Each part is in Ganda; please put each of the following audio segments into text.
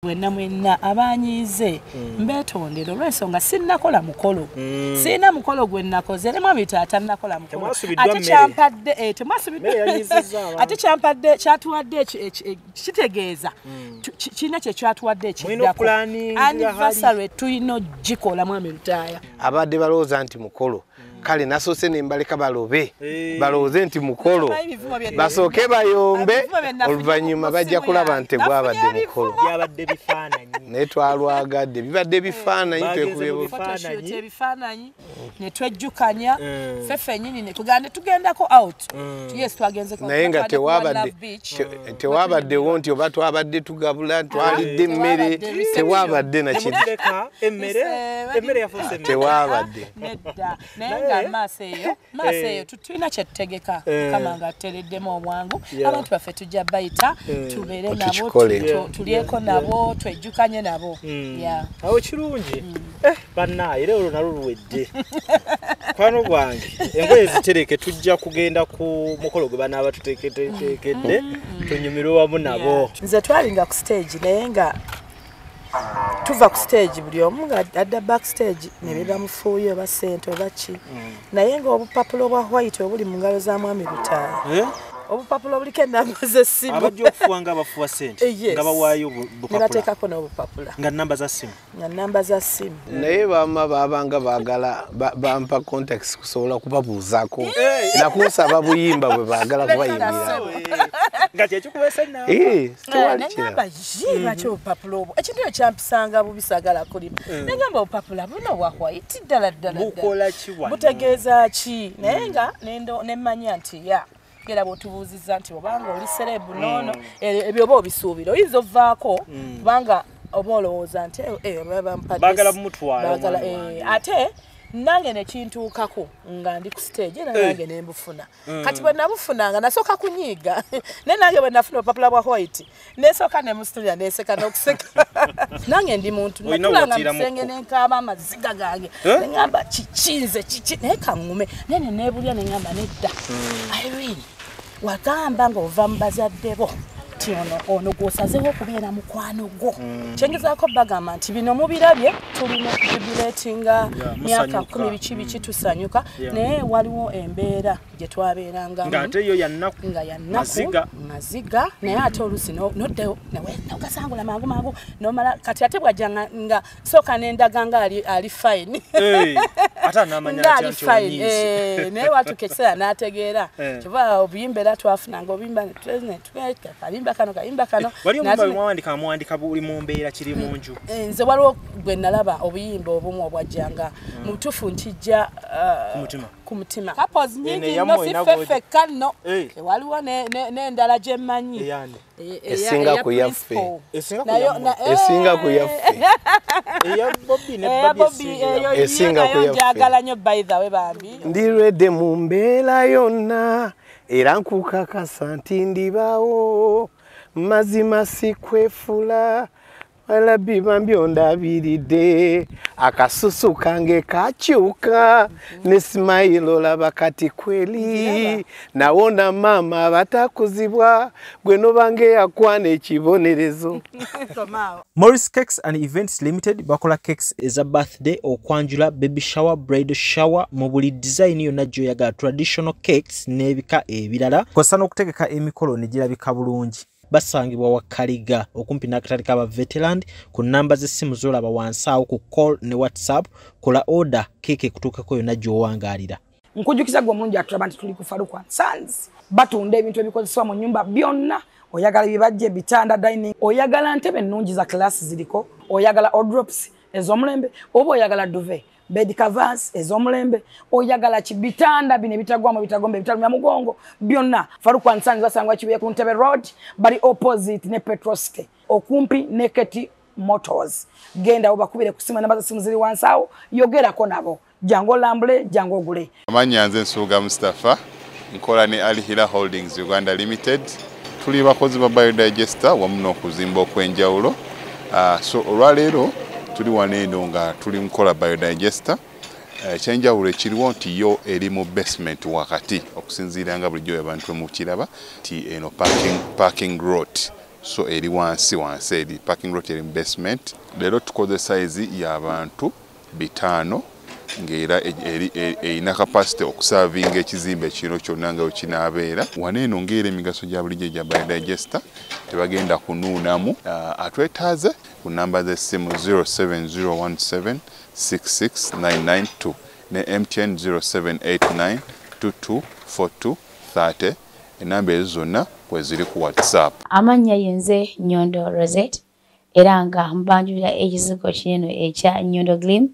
Mwenna mwenna abanyiize mbeetondera olw'ensonga sinnakola mukolo. Sirina mukolo gwe nnakoze ne mwami taata nnakola mukolo. Ate kyampadde temwasubiddwa, ate kyampadde kyatuwadde kitegeeza kirina kye kyatuwadde ekiddako. Anniversary tulina ogikola mwami Lutaaya. Abadde balowooza nti mukolo, kale nasoose ne mbaleka balobe balowooze nti mukolo, basooke bayombe, oluvannyuma bajja kulaba nti gwabadde mukolo. Naye twalwagadde bibadde bifaananyi, twekubye ebifaananyi ne twejjukanya ffe ffennyini ne tugenda tugendako out. Yes, twagenzeko naye nga tewabaddewo nti oba twabadde tugabula twalidde emmere, tewabadde na kintu. Tewabadde nedda. Naye nga maaso eyo tulina kye tutegeka, Mukama nga atuteereddemu obwangu, abantu baffe tujja bayita tubeere nabo, tulyeko nabo, twejjukanye nabo. Awo kirungi. Bannaaye era olwo nalwo luwedde. Mukwano gwange engoye zitereke, tujja kugenda ku mukolo gwe banaaba tuteeketeekedde tunyumirwe wamu nabo. Nze twalinga ku stage naye nga tuva ku stage buli omu nga adda backstage ne bibamufuuye oba ssente oba ki, naye ng'obupapula obwa white obuli mu ngalo za mwami Lutaaya, obupapula obuliko ennamba z'essimu, abajja okufuwa nga bafuwa ssente nga bawaayo bupapula ne bateekako n'obupapula nga nnamba za ssimu, nga nnamba za ssimu. Naye bama baabanga baagala bampa contacts kusobola kubabuuzaako nakunsaba buyimba bwe baagala kubayimbira nga kyekikuweesa ennamba. Nengamba ye lwaki obupapula obwo, ekintu ekyo kyampisanga bubi, saagala kulima. Nengamba obupapula buno bwa white ddala ddala bukola ki wano, butegeeza ki? Naye nga nemmanya nti ya era bw'otubuuzizza nti obanga oli celeb noono, ebyo oba obisuubira oyinza ovaako kubanga oba olowooza nti baagala mumutwala, ate nange nekintuukako nga ndi ku stage era nange nembufuna. Kati bwe nabufunanga nasooka kunyiiga, naye nange bwe nafuna obupapula bwa white nesooka ne musitulira neseka n'okuseka. Nange ndi muntu natulanga musenge nenkaaba amaziga gange neŋŋamba kiki nze kiki, naye kaŋŋume naye ne neebulya neŋŋamba nedda. Irene wagamba ng'ova mu bazadde bo nti ono gw'osazeewo okubeera mukwano gwo. Kyengezaako bagamba nti bino mubirabye, tulina okujubilatinga myaka 10 biki biki tusanyuka, naye waliwo embeera gye twabeerangamu ng'ate yo yannaku, nga yannaku maziga, naye ate oluusi noddeyo nogasangula mangu mangu nomala. Kati ate bw'ajja nga sooka nendaga nga ali fine, ate anaamanya ali fine, naye watuuka ekiseera n'ategeera. Kyova obuyimba era twafunanga obuyimba kayimba kano kayimba kano. Wali omuyimba bwe mwawandika buli mu mbeera kiri mu nju? Nze waliwo gwe nalaba obuyimba obumu obwajjanga mu butuufu nkijja ku mutima. Couples nyingi nno si ffe ffekka nno, waliwo n'endala gye mmanyi esinga ku yaffe, esinga ku yaffe, eya Bobby esinga ku yaffe. Njagala nnyo by the way bambi. Ndirwedde mu mbeera yonna era nkukakasa nti ndibaawo, mazima sikwefula, walabi bambi ondabiridde, akasusu kange kakyuka ne smile olaba kati kweli, nawona maama batakuzibwa gwe nobange yakwana ekibonerezo. Morris Cakes and Events Limited bakola cakes eza birthday, okwanjula, baby shower, bridal shower mu buli design yonna gy'oyagala, traditional cakes n'ebika ebirala, kw'ossa n'okutegeka emikolo ne girabika bulungi. Basangibwa Wakaliga okumpi n'akatale k'aba Veteran ku nnamba z'essimu z'olaba wansi awo ku call ne WhatsApp. Kola order keeke ekutuukako yonna gy'owangaalira. Nkujjukiza gwe omulungi atulaba nti tuli ku Farouk and Sons, batunda ebintu ebikozesebwa mu nnyumba byonna. Oyagala ebibajje, ebitanda, dining, oyagala ntebe ennungi za class ziriko, oyagala wardrobes ez'omulembe, oba oyagala duvet, bed covers ez'omulembe, oyagala kibitanda bino ebitagwamu ebitagomba ebitalumya mugongo byonna. Farouk and Sons basangwa Kibuye ku Ntebe Road, bali opposite ne Petrol City, okumpi ne Keti Motors. Genda obakubire ku simu, namba za simu ziri wansi awo, yogerako nabo, jangu olambule, jangu ogule. Amannya nze Nsubuga Mustafa, nkola ne Al Hila Holdings Uganda Limited. Tuli bakozi ba biodigester wamu n'okuzimba okw'enjawulo. So olwaleero tuli wano eno nga tuli mukola biodigester. Ekyenjawulo ekiriwo nti yo eri mu basement wakati, okusinziira nga bulijjo abantu mukiraba nti eno parking lot. So eri wansi wansi eri parking lot eri basement. Leero tukoze size y'abantu 5 ng'era erina capacity okusavinga ekizimbe kino kyonna nga wekinaabeera. Wano eno ng'era emigaso gya bulijjo egya biodigester tebagenda kunuunamu. Atwetaaze ku namba z'essimu 07017 66992 ne MTN 0789 2242 30. Enamba ezo zonna kweziri ku WhatsApp. Amannya yenze Nyondo Rosette, era nga mbanjulira ekizigo kino ekya Nyondo Glim.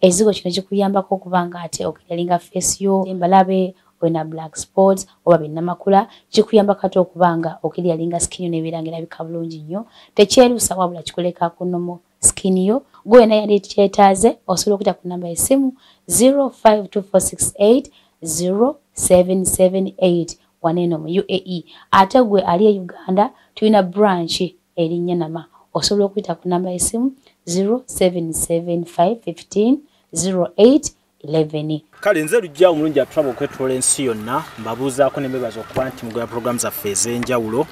Ekizigo kino kikuyambako okuba nga ate okiralinga face yo embalabe olina black spots oba binnamakula, kikuyambako ate okuba nga okiryalinga skin yo n'ebeera nga erabika bulungi nnyo. Tekyerusa wabula kikuleka ku normal skin yo. Gwe yenna yali kyetaaze osobola okuyita ku namba y'essimu 052468 0778 wano mu UAE. Ate gwe ali e Uganda tulina branch eri Nyanama, osobola okuyita ku namba y'essimu 0775 15 08 11. Kale nze Lujja omulungi atulaba okwetoola ensi yonna, mbabuuzaako ne mbebaza okuba nti mugoya programu zaffe ez'enjawulo.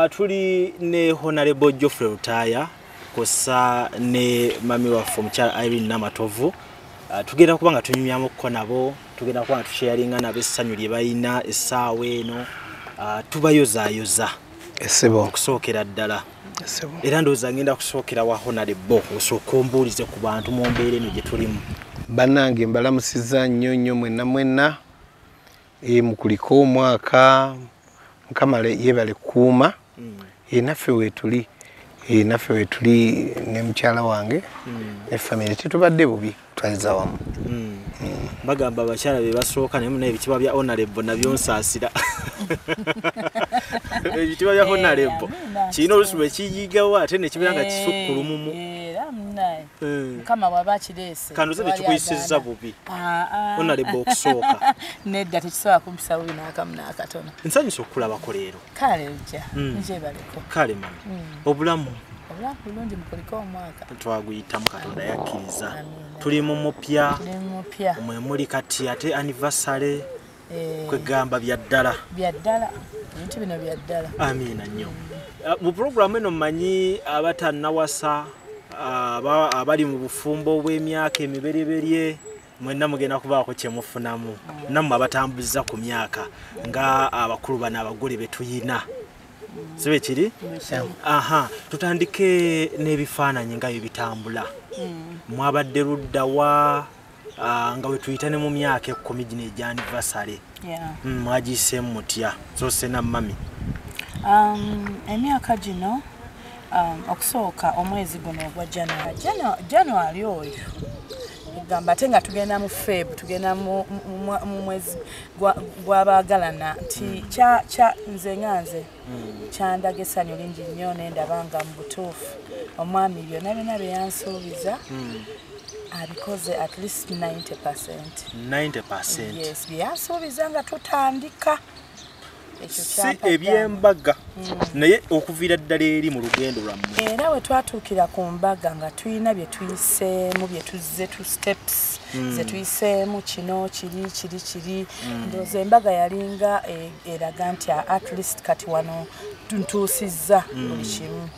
Tuli ne Honorable Geoffrey Lutaaya kw'ossa ne mami waffe omukyala Irene Namatovu. Tugenda kuba nga tunyumyamuko nabo, tugenda kuba nga tusharinga nabo essanyu lye balina essaawa eno. Tubayozaayoza okusookera ddala. Era ndowooza ngenda kusookera wa Honorable, osooke ombuulize ku bantu mu mbeera eno gye tulimu. Bannange mbalamusizza nnyo nnyo mwenna mwenna, mukuliko omwaka, Mukama yeebale kukuuma. Naffe weetuli, naffe weetuli ne mukyala wange ne famire, tetubadde bubi, twaliza wamu. Bagamba abakyala be basooka, naye munaye ebitiibwa bya Honorable nabyo nsaasira. Ebitiibwa bya Honorable kirina oluusi lwe kiyigawo ate ne kibeera nga kisukkulumumu. Era munaye Mukama bw'aba akireese kandoze tekikuyisizza bubi Honorable okusooka. Nedda tekisobola kumpisa bubi n'akamu n'akatono. Nsanyusa okukulabako leero. Kale Lujja, njebaleko. Kale mami, obulamu obulamu bulungi, mukuliko omwaka twaguyitamu, Katonda yakkiriza. Tuli mu mupya, mwe muli kati ate anniversary, kwegamba bya ddala. Bya ddala, ebintu bino bya ddala. Amiina nnyo. Mu puroguramu eno mmanyi abatannawasa, abali mu bufumbo bw'emyaka emibereberye, mwenna mugenda kubaako kye mufunamu. Nammwe abatambuza ku myaka nga abakulu bano abagole be tuyina. Sibe kiri? Aha, tutandike n'ebifaananyi nga bye bitambula. Mwabadde ludda wa nga we tuyita ne mu myaka 10 gino egya anniversary. Mwagiyiseemu mutya? Soose na mami. Emyaka gino okusooka omwezi guno ogwa January oyo gamba ate nga tugenda mu Feb, tugenda mu mwezi gw'abaagalana nti nze nga nze kyandaga essanyu lingi nnyo ne ndaba nga mu butuufu omwami byonna byonna bye yansuubiza abikoze at least 90%. 90%. Yes, bye yansuubiza nga tutandika. Si ebyembaga naye okuviira ddala eri mu lugendo lwammwe. Era we twatuukira ku mbaga nga tulina bye tuyiseemu, bye tuzze tu steps ze tuyiseemu, kino kiri kiri kiri. Ndowooza embaga yalinga eraga nti at least kati wano ntuusizza buli kimu.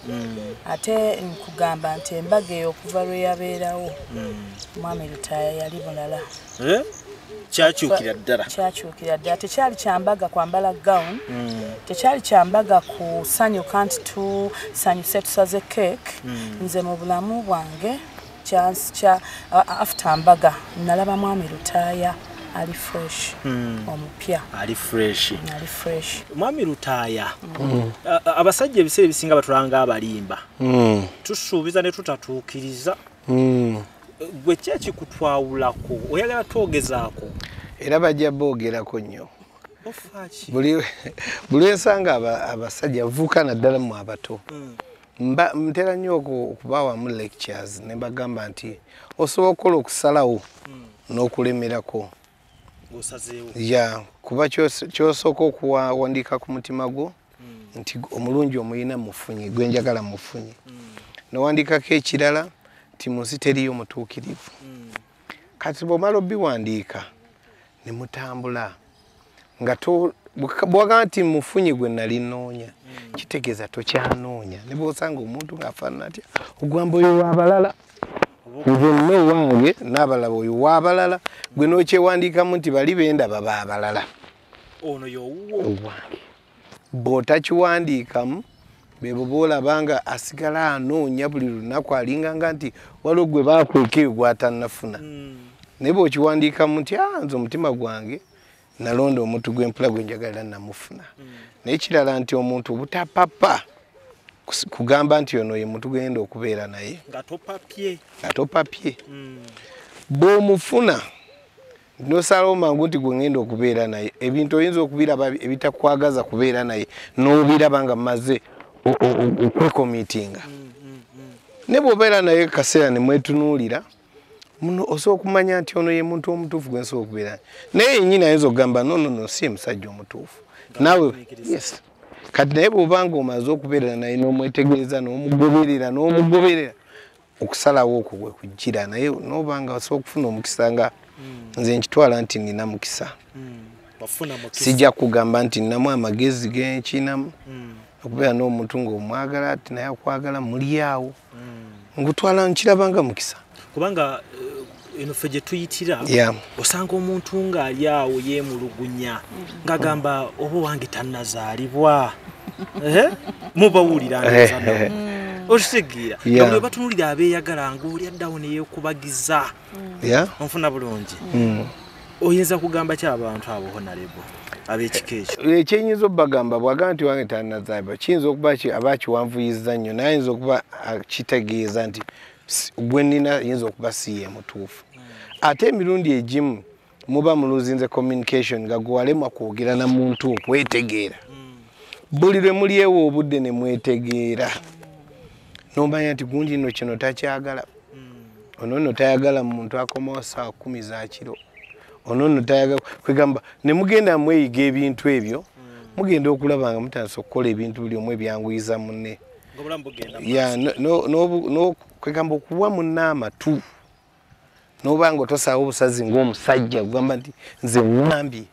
Ate nkugamba nti embaga eyo okuva lwe yabeerawo Mwami Lutaaya yali mulala. Kyakyukira ddala. Kyakyukira ddala. Tekyali kyambaga kwambala gown, tekyali kyambaga kusanyuka nti tusanyuse tusaze cake. Nze mu bulamu bwange after mbaga nalaba Mwami Lutaaya ali fresh, omupya. Ali fresh. Ali fresh. Mwami Lutaaya, abasajja ebiseera ebisinga batulanga abalimba. Tusuubiza ne tutatuukiriza. Gwe ki ekikutwawulako? Oyagala twogezaako? Era bajja boogerako nnyo. Buli ensanga abasajja bavuuka naddala mu abato. Ntera nnyo okubawamu lectures ne mbagamba nti osobola okukola okusalawo n'okulemerako. Ya, kuba ky'osooka okuwandiika ku mutima gwo nti omulungi omuyina mufunye, gwe njagala mufunye. N'owandiikako ekirala nti mu nsi teriyo mutuukirivu. Kati bw'omala obiwandiika ne mutambula nga Bw'ogamba nti mufunye gwe nali nnoonya, kitegeeza tokyanoonya. Ne bw'osanga omuntu ng'afaanana atya, ogamba oyo w'abalala. Nze nno owange n'abalala oyo w'abalala, gwe n'okyewandiikamu nti bali bendaba b'abalala. Ono y'owuwo. Owange. Bw'otakiwandiikamu, bebo b'olaba nga asigala anoonya buli lunaku alinganga nti waliwo gwe baakweka eyo gw'atannafuna. Naye bw'okiwandiikamu nti nze omutima gwange nalonda omuntu gw'empula gwe njagala namufuna. Naye kirala nti omuntu obutapapa kugamba nti ono ye muntu gwenda okubeera naye. Nga topapye. Nga topapye. Bw'omufuna n'osalawo mangu nti gwe ngenda okubeera naye, ebintu oyinza okubiraba ebitakwagaza kubeera naye n'obiraba nga mmaze okwekomitinga. Ne bw'obeera naye kaseera ne mwetunuulira, muno osobola okumanya nti ono ye muntu omutuufu gwe nsobola okubeera naye. Naye yennyini ayinza okugamba no no no si ye musajja omutuufu. Naawe yes. Kati naye bw'oba ng'omaze okubeera naye n'omwetegereza n'omugoberera n'omugoberera, okusalawo okwo gwe kujjira naye n'oba nga osobola okufuna omukisa nga nze nkitwala nti nina mukisa. Sijja kugamba nti nnamu amagezi genkinamu. Okubeera n'omuntu ng'omwagala ati naye akwagala muli awo. Ngutwala nkiraba nga mukisa. Kubanga eno ffe gye tuyitira, osanga omuntu ng'ali awo yeemulugunya ng'agamba oba wange tannazaalibwa. Mubawulira ndowooza okitegeera. Nga bwe batunuulira abeeyagala ng'oli addawo ne yeekubagiza. Onfuna bulungi. Oyinza kugamba ki abantu abo Honorable ab'ekika ekyo? Ekyenyinza obbagamba bw'agamba nti wange tannazaalibwa kiyinza okuba aba akiwanvuyizza nnyo naye ayinza okuba akitegeeza nti gwe nnina yinza okuba si ye mutuufu. Ate emirundi egimu muba muluzinze communication nga gwe walemwa kwogera na muntu okwetegeera. Buli lwe mulyewo obudde ne mwetegeera n'omanya nti gundi nno kino takyagala. Ono nno tayagala muntu akomawo ssaawa 10 za kiro. Ono nno tayagala kwegamba ne mugenda mweyiga ebintu ebyo, mugenda okulaba nga mutandise okukola ebintu buli omu ebyanguyiza munne. Kwegamba okuwa munne amatu n'oba nga otosaawo obusazi ng'omusajja kugamba nti nze ŋŋambye.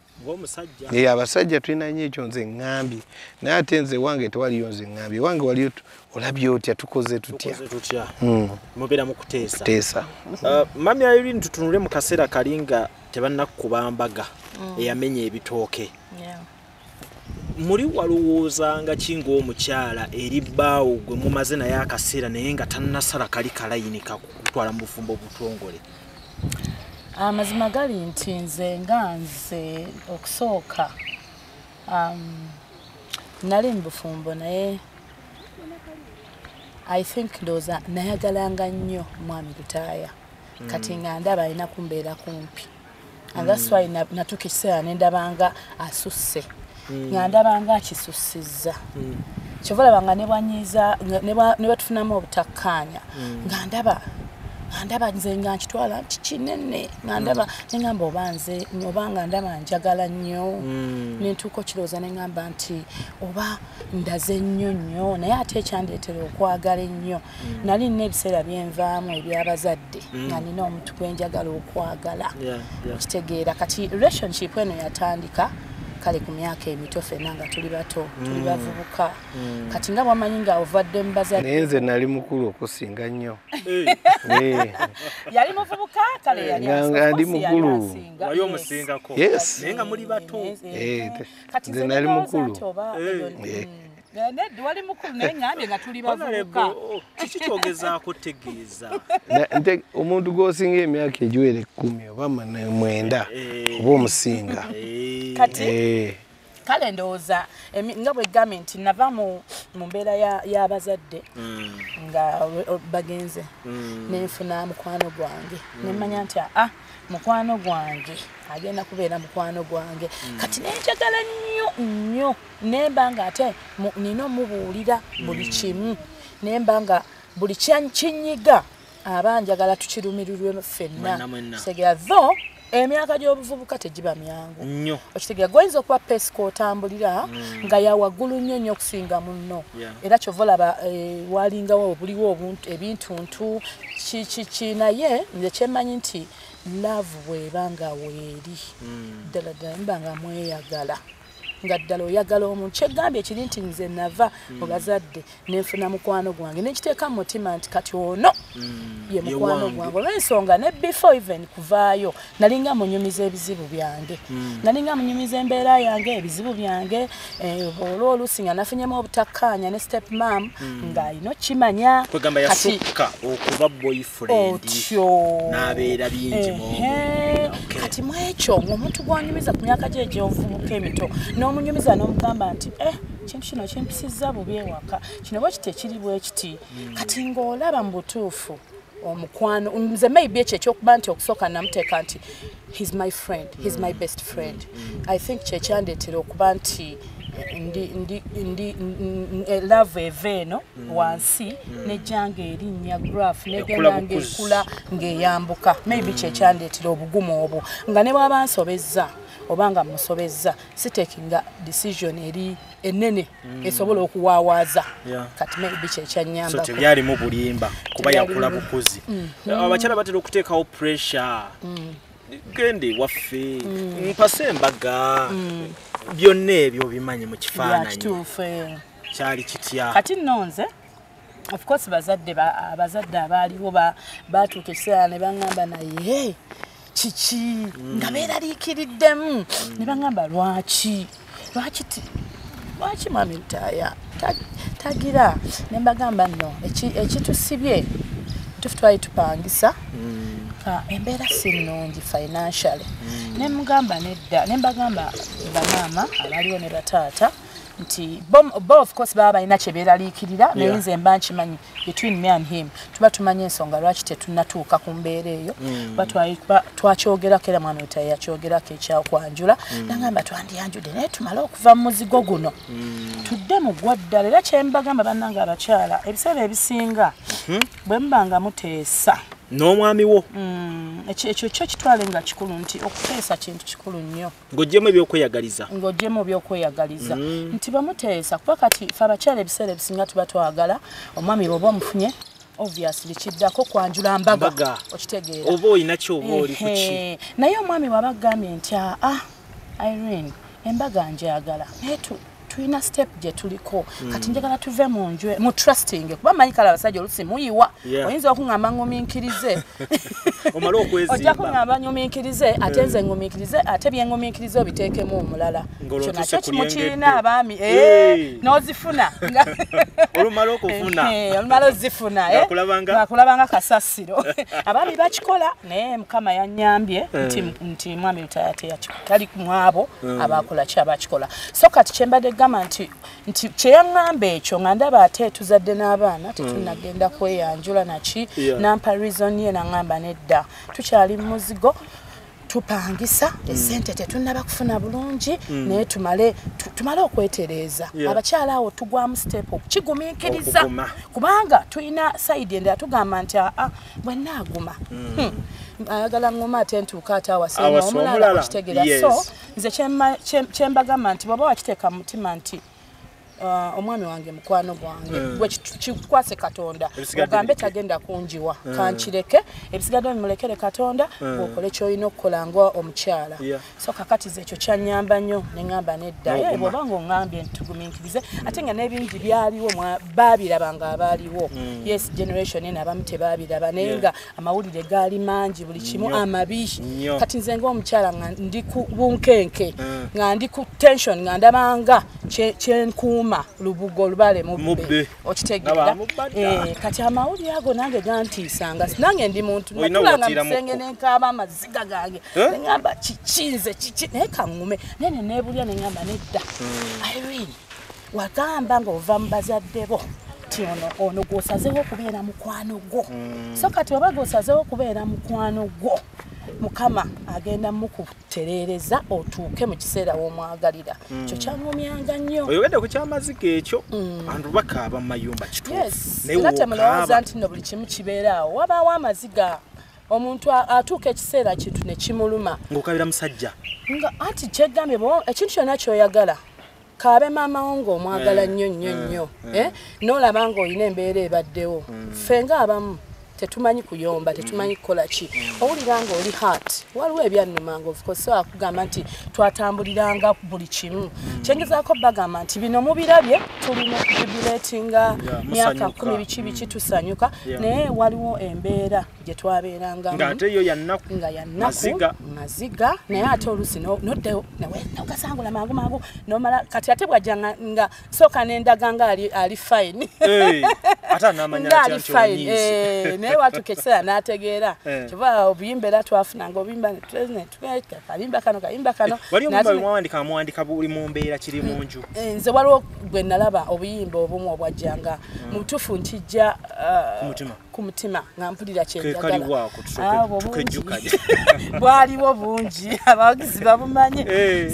Abasajja tulina nnyo ekyo nze ŋŋambye, naye ate nze wange tewaliyo nze ŋŋambye, wange waliyo olabye otya tukoze tutya. Mubeera mu kuteesa. Mami Irene, tutunule mu kaseera kali nga tebannakuba mbaga eyamenya ebitooke. Muli walowoozanga ki ng'omukyala eri bbaawo gwe mumaze naye akaseera naye nga tannasala kali kalayini kakutwala mu bufumbo obutongole? Amazima gali nti nze nga nze okusooka nali mu bufumbo naye I think ndowooza nayagalanga nnyo mwami Lutaaya. Kati nga ndaba alina kumbeera kumpi. And that's why natuuka ekiseera ne ndabanga asusse. Nga ndabanga akisussizza. Kyova olaba nga ne bwanyiiza ne bwetufunamu obutakkaanya nga ndaba nze nga nkitwala nti kinene, nga ndaba ne ngamba oba nze oba nga ndaba njagala nnyo, ne ntuuka okirowooza ne ngamba nti oba ndaze nnyo nnyo, naye ate ekyandeetera okwagala ennyo nali nina ebiseera byenvaamu eby'abazadde nga nina omuntu gwe njagala okwagala. Okitegeera kati relationship eno yatandika kale ku myaka emito ffenna nga tuli bato, tuli bavubuka. Kati nga bw'amanyi nga ovadde mu bazadde. Naye nze nali mukulu okusinga nnyo. Yali muvubuka kale yali ndi mukulu. Wali omusingako. Yes. Naye nga muli bato. Kati nze nali mukulu. Nedda wali mukulu naye ngambye nga tuli bavubuka. Kiki kyogezaako tegeeza? Omuntu gw'osinga emyaka egiwera 10 oba 9 oba omusinga. Kati kale ndowooza nga bwe gambye nti nava mu mbeera y'abazadde nga bagenze ne nfuna mukwano gwange ne mmanya nti mukwano gwange agenda kubeera mukwano gwange. Kati ne njagala nnyo nnyo ne mba nga ate nina omubuulira buli kimu, ne mba nga buli kinyiga aba njagala tukirumirirwe ffenna. Kitegeera though emyaka gy'obuvubuka tegiba myangu. Okitegeera gwoyinza okuba peesi kw'otambulira nga ya waggulu nnyo nnyo okusinga munno. Era kyova olaba walingawo obuliwo ebintuntu ki naye nze kyemmanyi nti love bw'eba nga weeri ddala ddala muba nga mweyagala Nga ddala oyagala omuntu. Kyegambye kiri nti nze nava mu bazadde nenfuna mukwano gwange nekiteeka mu mutima nti kati ono ye mukwano gwange. Olw'ensonga ne before even kuvaayo nalinga munyumiza ebizibu byange, nalinga munyumiza embeera yange, ebizibu byange. Olwo oluusi nga nafunyemu obutakkaanya ne step mom ng'alina okimanya. Kwegamba yasukka okuba boyfriend otyo n'abeera bingi mu kati mu ekyo ng'omuntu gw'onyumiza ku myaka gye egy'obuvubuka emito n'omunyumiza n'omugamba nti kintu kino kimpisizza bubi ewaka, kino bwe kiti ekiri bwe kiti. Kati ng'olaba mu butuufu omukwano nze maybe ekyo ekyokuba nti okusooka namuteeka nti he's my friend, he's my best friend. I think kyekyandeetera okuba nti ndi love eva eno wansi nejjanga erinnya graph negenda ng'ekula ng'eyambuka. Maybe kyekyandeetera obugumu obwo nga ne bw'aba nsobezza oba nga musobezza sitakinga decision eri enene esobola okuwaawaaza. Kati maybe kyekyanyambako. So tebyalimu bulimba kuba yakula bukuzi. Abakyala batera okuteekawo pressure, gende waffe mpase embaga, byonna ebyo bimanyi mu kifaananyi kyali kitya? Kati nno nze of course bazadde abaaliwo baatuuka ekiseera ne baŋŋamba naye kiki nga beeraliikiriddemu ne baŋŋamba lwaki mwami Lutaaya tagira. Ne mbagamba nno ekitusibye ntufu twali tupangisa embeera si nnungi financially. Ne mugamba nedda, ne mbagamba bamaama abaliwo ne bataata nti bo of course baba balina kye beeraliikirira, naye nze mba nkimanyi between me and him tuba tumanye ensonga lwaki tetunnatuuka ku mbeera eyo. Kuba twakyogerako era mwami Lutaaya yakyogerako ekyakwanjula, nagamba twandiyanjudde naye tumale okuva mu muzigo guno tudde mu gwa ddala. Era kye mbagamba bannange abakyala ebiseera ebisinga bwe muba nga muteesa n'omwami wo ekyo kyo kitwale nga kikulu nti okuteesa kintu kikulu nnyo ng'oggyemu ebyokweyagaliza, ng'oggyemu ebyokweyagaliza nti bamuteesa kuba kati ffe abakyala ebiseera ebisinga tuba twagala omwami bw'oba omufunye obviously kiddako kwanjula mbaga, okitegeera oba olina kyoba oli ku ki. Naye omwami bw'aba agambye nti Irene embaga njagala naye tulina step gye tuliko kati njagala tuve mu nju mu trusting kuba manyi kale abasajja oluusi muyiwa oyinza okuŋŋamba ŋŋumiikirize omale okwezimba, ojja kuŋŋamba ŋŋumiikirize ate nze ŋŋumiikirize ate bye ŋŋumiikirize obiteekemu omulala. Ekyo nakyo kimu kirina abaami n'ozifuna olumala okufuna olumala ozifuna ng'akulabanga kasasiro. Abaami bakikola naye Mukama yannyambye nti mwami Lutaaya tali mwabo abakola ki abakikola. So kati kye mbadde gamba nti kyeyaŋŋamba ekyo nga ndaba ate tuzadde n'abaana tetunnagenda kweyanjula naki, nampa reason ye naŋŋamba nedda tukyali mu muzigo tupangisa esente tetunnaba kufuna bulungi naye tumale okwetereeza. Abakyala awo tugwamu step okukigumiikiriza kubanga tulina side endala tugamba nti bwe nnaaguma ayagala ŋŋuma ate ntuuka ate awase omulala, okitegeera. So nze kye mbagamba nti bw'oba wakiteeka mu mutima nti omwami wange mukwano gwange gwe kikwase Katonda ogambe tagenda kunjiwa kankireke ebisigadde bimulekere Katonda bw'okole ky'olina okukola nga omukyala. So kakati ze ekyo kyannyamba nnyo ne ŋŋamba nedda bw'oba ng'oŋŋambye nti tugumiikirize ate nga n'ebingi byaliwo baabiraba nga abaaliwo. Yes, generation eno abamu tebaabiraba naye nga amawulire gaali mangi buli kimu amabi. Kati nze ng'omukyala nga ndi ku bunkenke nga ndi ku tension nga ndabanga kyenkuuma lubugo lubale mubbe, okitegeera. Kati amawulire ago nange gantiisanga, nange ndi muntu natulanga musenge nenkaaba amaziga gange neŋŋamba kiki nze kiki naye kaŋŋume naye ne neebulya neŋŋamba nedda Irene wagamba ng'ova mu bazadde bo nti ono gw'osazeewo okubeera mukwano gwo. So kati oba gw'osazeewo okubeera mukwano gwo Mukama agenda mukutereereza otuuke mu kiseera w'omwagalira. Ekyo kyaŋŋumyanga nnyo. Oyogedde ku ky'amaziga ekyo, abantu bakaaba mu mayumba kituufu. Era temulowooza nti nno buli kimu kibeera awo, wabaawo amaziga. Omuntu atuuka ekiseera kintu ne kimuluma. Ng'okabira musajja. Nga anti kyegambye ekintu kyonna ky'oyagala kaabe maama wo ng'omwagala nnyo nnyo nnyo, n'olaba ng'olina embeera ebaddewo. Ffe ng'abamu Tetumanyi kuyomba, tetumanyi kukola ki. Owulira nga oli hurt. Waliwo ebyannumanga, of course, akugamba nti twatambuliranga buli kimu. Kyengezaako bagamba nti bino mubirabye, tuli mu jubilatinga myaka 10 biki biki tusanyuka, naye waliwo embeera gye twabeerangamu. Ng'ate yo ya nnaku. Nga ya nnaku, maziga, naye ate oluusi noddayo nogasangula mangu mangu nomala. Kati ate bw'ajja nga sooka n'endaga nga ali fine. Ate anaamanya ali fine. Naye watuuka ekiseera n'ategeera. Kyova obuyimba era twafunanga obuyimba kayimba kano kayimba kano. Wali omuyimba bwe mwawandika muwandika buli mu mbeera kiri mu nju. Nze waliwo gwe nalaba obuyimba obumu obwajjanga mu butuufu nkijja ku mutima nga mpulira kye njagala. Bwaliwo bungi abawagizi babumanyi.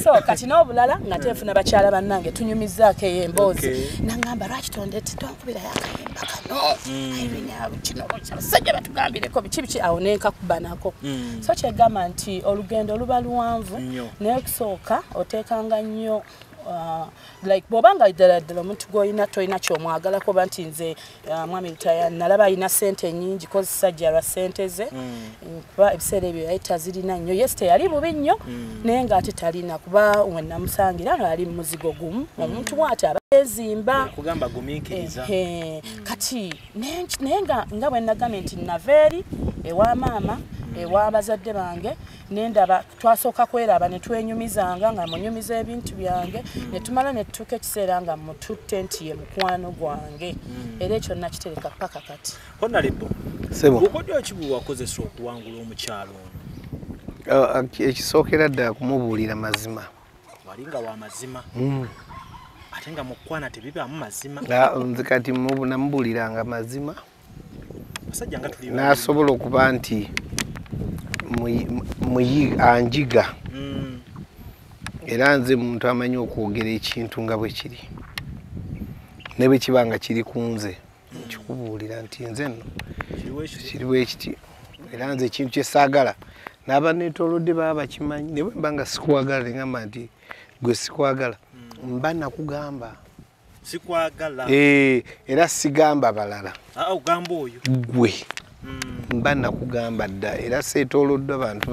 So kati n'obulala nga tenfuna bakyala bannange tunyumizaako eyo emboozi. Nangamba lwaki tondete tonkubirayo akayimba kano. Irene kino abasajja batugambireko biki biki awo nenkakuba nako. So kyegamba nti olugendo luba luwanvu, naye okusooka oteekanga nnyo like bw'obanga ddala ddala omuntu gw'olina tolina ky'omwagalako oba nti nze mwami Lutaaya nalaba alina ssente nnyingi kozesa lwa ssente ze, kuba ebiseera ebyo yali tazirina nnyo. Yes, teyali bubi nnyo, naye ng'ate talina, kuba we namusangira nga yali mu muzigo gumu. Omuntu bw'ati aba yeezimba. Kugamba gumiikiriza. Kati naye nga bwe nagambye nti nava eri ewa maama, ewa bazadde bange, nendaba twasooka kweraba ne twenyumizanga nga munyumiza ebintu byange, ne tumala ne tutuuka ekiseera nga mututte nti ye mukwano gwange. Era ekyo nakitereka paka kati. Honorable, bukodyo ki bwe wakozesa okuwangula omukyalo ono? Ekisookera ddala kumubuulira mazima. Walinga wa mazima. Ate nga mukwana tebibaamu mazima. Nze kati namubuuliranga mazima. N'asobola okuba nti anjiga. Era nze muntu amanyi okwogera ekintu nga bwe kiri, ne bwe kiba nga kiri ku nze nkikubuulira nti nze nno kiri bwe kiti. Era nze ekintu kye saagala n'aba neetoolodde baba bakimanyi, ne bwe mba nga sikwagala ne ngamba nti gwe sikwagala, mba nakugamba sikwagala. Era sigamba balala. Ogamba oyo gwe mba nakugamba dda. Era seetooloddwa bantu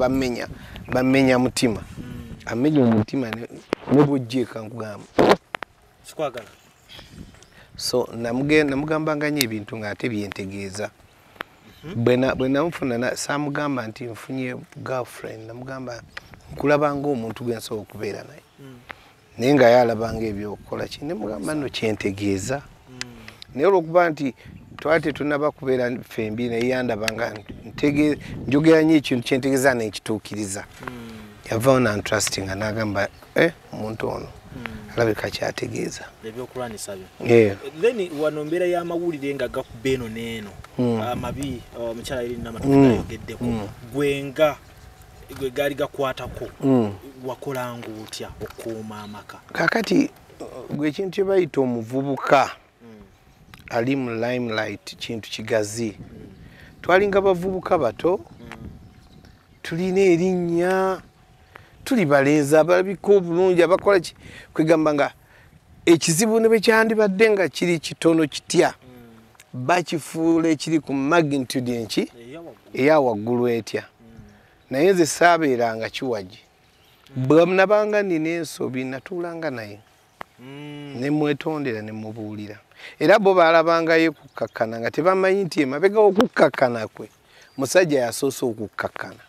bamenya mutima. Amenya omutima ne bw'ojjeeka nkugamba sikwagala. So namugambanga nnyo ebintu ng'ate byentegeeza. Bwe namufuna saamugamba nti nfunye girlfriend, namugamba nkulaba ng'omuntu gwe nsobola okubeera naye. Naye nga yalabanga ebyokukola ki, ne mugamba nno kyentegeeza. Naye olw'okuba nti twali tetunnaba kubeera ffembi, naye yandabanga njogera nnyo ekintu kyentegeeza nenkituukiriza. Yavaawo nantrustinga n'agamba omuntu ono alabika kyategeeza. Ebyokulwanyisa byo. Then wano mbeera y'amawulire nga gakuba eno n'eno amabi, omukyala Irene Namatovu ayogeddeko, gwe nga gwe gaali gakwatako, wakolanga otya okukuuma amaka? Kaakati gwe ekintu kye bayita omuvubuka ali mu limelight kintu kigazi. Twalinga bavubuka bato, tulina erinnya, tuli balenzi abalabika obulungi abakola ki, kwegamba nga ekizibu ne bwe kyandibadde nga kiri kitono kitya, bakifuula ekiri ku magnitude enki eya waggulu etya. Naye nze saabeeranga kiwagi. Bwe nabanga nina ensobi natuulanga naye ne mwetondera ne mubuulira. Era bo baalabangayo okukkakkana nga tebamanyi nti emabega okukkakkana kwe musajja yasoose okukkakkana.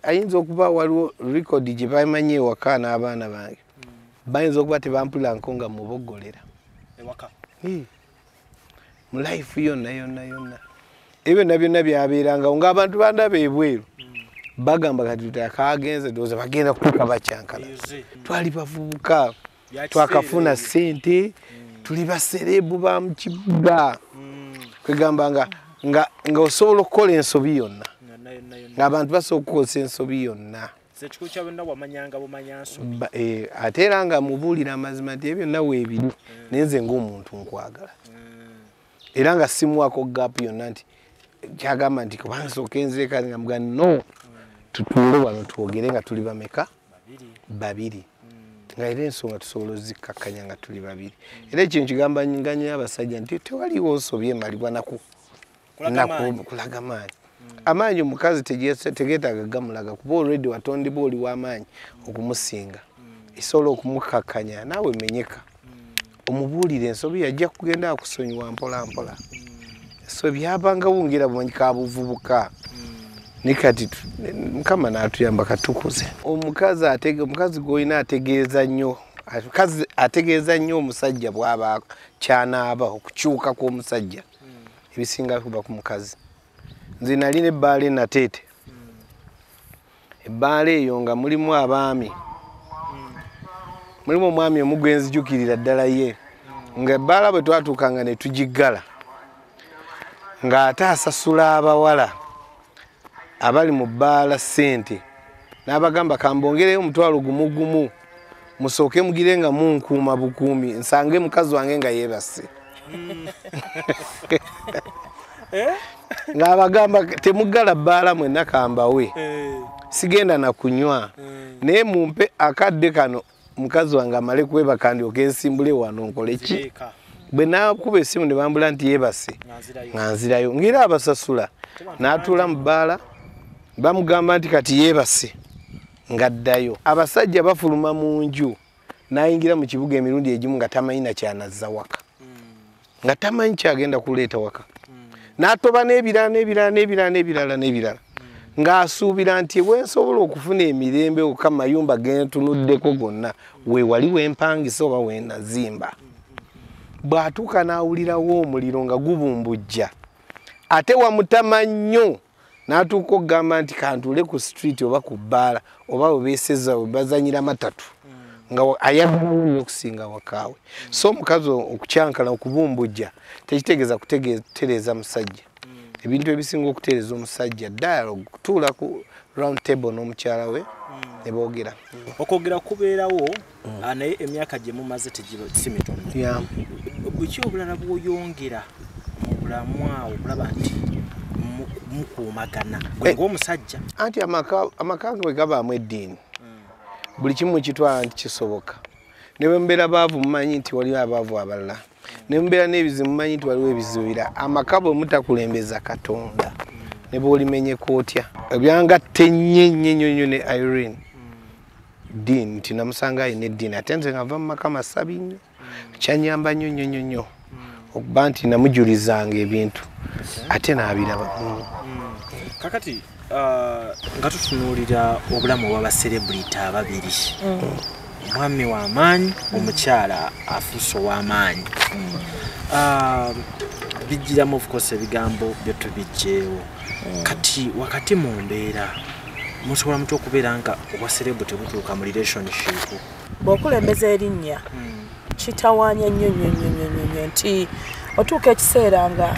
Ayinza okuba waliwo rekodi gye bamanyi ewaka n'abaana bange, bayinza okuba tebampulirako nga muboggolera ewaka. Mu life yonna yonna yonna ebyo byonna byonna byabeerangawo ng'abantu bandaba ebweru bagamba kati kagenze ndowooza bagenda kutuuka bakyankala. Twali bavubuka, twakafuna ssente, tuli baserebu ba mu kibuga. Kwegamba nga osobola okukola ensobi yonna, ng'abantu basobola okukozesa ensobi yonna. Ate era nga mubuulira amazima nti ebyo byonna weebiri, naye nze ng'omuntu nkwagala. Era nga simuwaako gaapu yonna nti kyagamba nti kuba nsooka enzireka nga mugamba no, tutuule wano twogere nga tuli bameka? Babiri. Nga era ensonga tusobola ozikkakkanya nga tuli babiri. Era ekintu kigamba nnyo abasajja nti tewaliwo nsobi emalibwa naku Kulaga maanyi. Amaanyi omukazi tegeetaaga gamulaga kuba already watondebwa oli w'amaanyi okumusinga. Esobola okumukakkanya naawe menyeka. Omubuulire ensobi yajja kugenda akusonyiwa mpola mpola. So byabanga wungira bumanyi kabuvubuka. Ne kati Mukama n'atuyamba katukuze. Omukazi gw'olina ategeeza nnyo. Omukazi ategeeza nnyo omusajja bw'aba kyanaaba okukyuka kw'omusajja. Ebisinga kuba ku mukazi. Nze nalina ebbaala enateete. Ebbaala eyo nga mulimu abaami. Mulimu omwami omu gwe nzijukirira ddala ye. Nga ebbaala bwe twatuukanga ne tugiggala. Ng'ate asasula abawala abali mu bbaala ssente. N'abagamba kambongereyo omutwalo gumu gumu. Musooke mugire nga munkuuma bukuumi nsange mukazi wange nga yeebase. Ng'abagamba temuggala bbaala mwenna kambawe. Sigenda na kunywa. Naye mumpe akadde kano mukazi wange amale kwebaka ndyoke nsimbule wano nkole ki? Bwe naakuba essimu ne bambula nti yeebase nga nzirayo. Ng'era abasasula n'atuula mu bbaala bamugamba nti kati yeebase ng'addayo. Abasajja bafuluma mu nju n'ayingira mu kibuga emirundi egimu nga tamanyi na kyanazza waka. Nga tamanyi kyagenda kuleeta waka. N'atoba n'ebirala n'ebirala n'ebirala n'ebirala n'ebirala. Ng'asuubira nti bwe nsobola okufuna emirembe okka mayumba ge ntunuddeko gonna we wali wempangisa oba we nazimba. Bw'atuuka n'awulirawo omuliro nga gubumbujja. Ate wamutama nnyo n'atuuka okugamba nti kantuule ku street oba ku bbaala oba we beeseza we bazannyira matatu. Nga ayagalawo nnyo okusinga wakaawe. So omukazi okukyankala okubumbujja tekitegeeza kutereeza musajja. Ebintu ebisinga okutereeza omusajja dialogue, kutuula ku round table n'omukyala we ne boogera. Okwogera kubeerawo naye emyaka gye mumaze si mitono. Buki obulala bw'oyongera mu bulamu awo okulaba nti mukuumagana gwe ng'omusajja? Anti amaka bwe gabaamu eddiini buli kimu kitwala nti kisoboka. Ne bwe mubeera baavu mumanyi nti waliwo abaavu abalala. Ne mubeera n'ebizibu mumanyi nti waliwo ebizibu birala. Amaka bwe mutakulembeza Katonda ne bw'olimenyeko otya. Ebyangatte nnyo nnyo nnyo nnyo ne Irene ddiini nti namusanga alina eddiini ate nze nga nva mu maka masabi nnyo. Kyannyamba nnyo nnyo nnyo nnyo okuba nti namujulizanga ebintu ate n'abiraba. Kakati nga tutunuulira obulamu obw'abacelebrity ababiri. Omwami w'amaanyi, omukyala afuuse ow'amaanyi. Bijjiramu of course ebigambo byo tubiggyeewo. Kati wakati mu mbeera musobola mutya okubeera nga obwa celebrity butuuka mu relationship? Bw'okulembeza erinnya kitawaanya nnyo nnyo nnyo nnyo nnyo nti otuuka ekiseera nga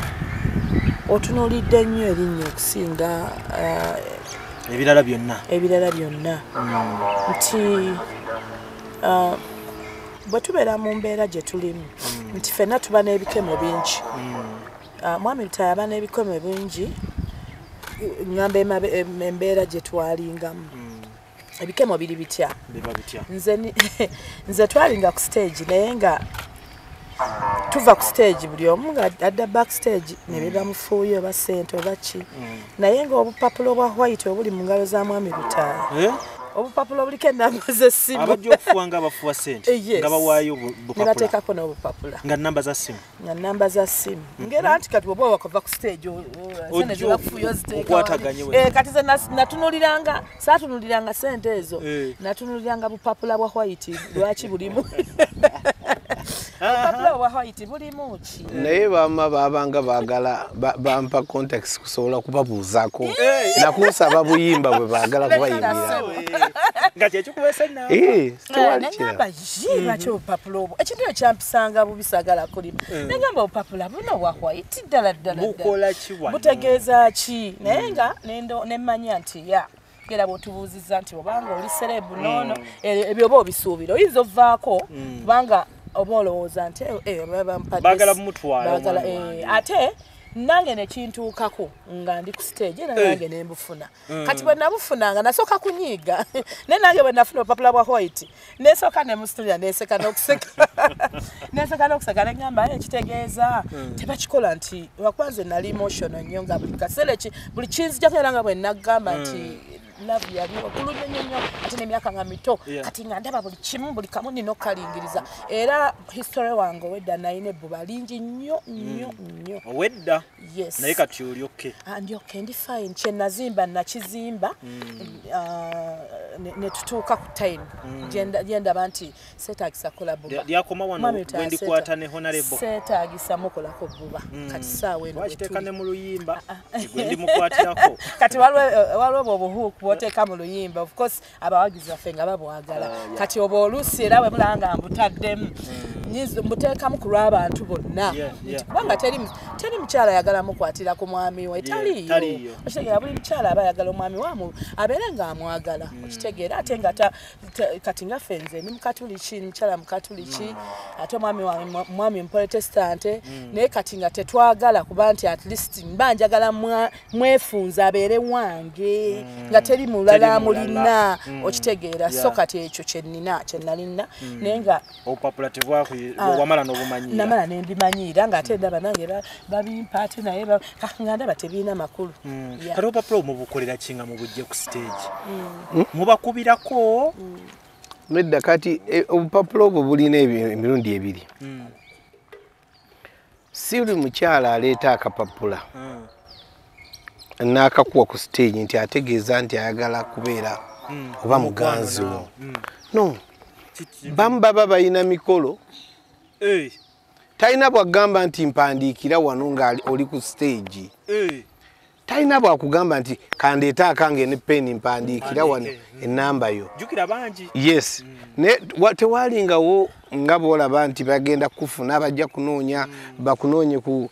otunuulidde nnyo erinnya okusinga ebirala byonna. Ebirala byonna. Nti bwe tubeera mu mbeera gye tulimu nti ffenna tuba n'ebikemo bingi. Mwami Lutaaya aba n'ebikemo bingi ngamba embeera gye twalingamu. Ebikemo biri bitya? Nze twalinga ku stage naye nga tuva ku stage buli omu nga adda backstage ne bibamufuuye oba ssente oba ki. Naye ng'obupapula obwa white obuli mu ngalo za Mwami Lutaaya. Obupapula obuliko ennamba z'essimu. Abajja okufuwa nga abafuwa ssente nga bawaayo obupapula. Ne bateekako n'obupapula. Nga nnamba za ssimu. Nga nnamba za ssimu. Ng'era anti kati bw'oba wakava ku stage ssente ze bakufuuye oziteeka. Kati nze natunuliranga, saatunuliranga ssente ezo. Natunuliranga bupapula bwa white lwaki bulimu. Obupapula bwa white bulimu ki? Naye bamma baabanga baagala bampa contacts kusobola kubabuuzaako. Nakunsaba buyimba bwe baagala kubayimbira. Nga kyekikuweesa ennamba. Tewali kirala. Nengamba lwaki obupapula obwo? Ekintu ekyo kyampisanga bubi saagala kulima. Nengamba obupapula buno bwa white ddala ddala ddala. Bukola ki wano? Butegeeza ki? Naye nga nemmanya nti ya era bw'otubuuzizza nti obanga oli celeb noono ebyo oba obisuubira oyinza ovaako kubanga oba olowooza nti baagala mutwala. Ate Nange nekintuukako nga ndi ku stage era nange nembufuna. Kati bwe nabufunanga nasooka kunyiiga, naye nange bwe nafuna obupapula bwa white nesooka ne mu studio neseka n'okuseka, neseka n'okuseka, neŋŋamba ekitegeeza tebakikola nti lwakuba nze nali emotional nnyo nga buli kaseera buli kinzijjako, era nga bwe nagamba nti love yali waggulu nnyo nnyo nnyo, ate n'emyaka nga mito, kati nga ndaba buli kimu, buli kamu nina okukalingiriza. Era history wange owedda nalina ebbuba lingi nnyo nnyo nnyo. Owedda? Yes. Naye kati oli okay? Ndi okay, ndi fine. Kye nazimba nakizimba, ne tutuuka ku time gye ndaba nti seetaagisa kukola bbuba. Lyakoma wano bwe ndikwata ne Honorable. Seetaagisa mukolako bbuba. Kati ssaawa eno wakiteeka ne mu luyimba gwe ndimukwatirako. Kati waliwo obwo obuhuuku bw'oteeka mu luyimba, of course abawagizi baffe nga babwagala. Kati oba oluusi era bwe mulaba nga mbutaddemu, mbuteekamu ku lw'abantu bonna, kubanga teri mukyala ayagala mukwatira ku mwami we, taliiyo. Okitegeera, buli mukyala aba ayagala omwami we abeere ng'amwagala, okitegeera. Ate nga kati nga ffe nze ndi Mukatuliki, mukyala Mukatuliki, ate omwami wange mwami Muprotestante, naye kati nga tetwagala kuba nti at least mba njagala mwefunza abeere wange nga teri mulala mulina, okitegeera. So kati ekyo kye nnalina, naye nga obupapula tebwamala n'obumanyiira. Namala ne mbimanyiira, ng'ate ndaba nange babimpa, ate naye nga ndaba tebirina makulu. Kati obupapula obwo mubukolera ki nga mubujje ku stage? Mubakubirako? Nedda, kati obupapula obwo bulina emirundi ebiri. Si buli mukyala aleeta akapapula n'akakuwa ku stage nti ategeeza nti ayagala kubeera oba muganzi wo. No, bamu baba balina mikolo, talina bwagamba nti mpandiikira wano nga oli ku stage. Talina bwakugamba nti kandeeta akange ne peni mpandiikira wano ennamba yo. Yes, tewalingawo nga bw'olaba nti bagenda kufuna, bajja kunoonya, bakunoonye ku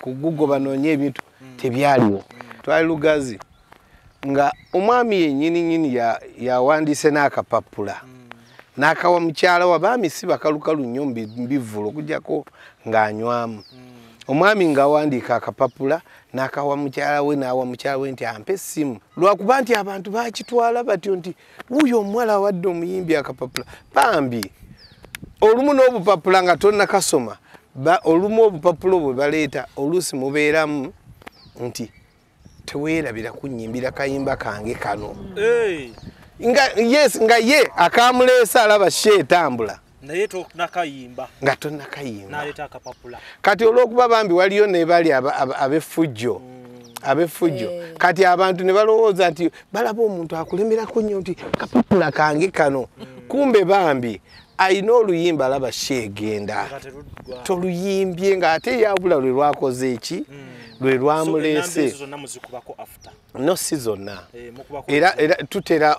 Google banoonye ebintu, tebyaliwo. Twali Lugazi nga omwami yennyini nnyini yawandiise n'akapapula n'akawa mukyala we. Abaami si bakalukalu nnyo mu bivvulu okuggyako ng'anywamu. Omwami ng'awandiika akapapula n'akawa mukyala we, n'awa mukyala we nti ampe essimu, lwakuba nti abantu bakitwala batyo nti wuuyo omuwala awadde omuyimbi akapapula. Bambi olumu n'obupapula nga tonnakasoma, olumu obupapula obwo baleeta oluusi mubeeramu nti teweerabira kunnyimbira kayimba kange kano. Nga yes, nga ye akamuleesa alaba she etambula, naye tonnakayimba, nga tonnakayimba, n'aleeta akapapula. Kati olw'okuba bambi waliyo ne bali ab'effujjo, ab'effujjo, kati abantu ne balowooza nti balaba omuntu akulemerako nnyo nti kapapula kange kano, kumbe bambi ayina oluyimba alaba she egenda toluyimbye, ng'ate yabula lwe lwakoze eki, lwe lwamuleese. No, si zonna. Era tutera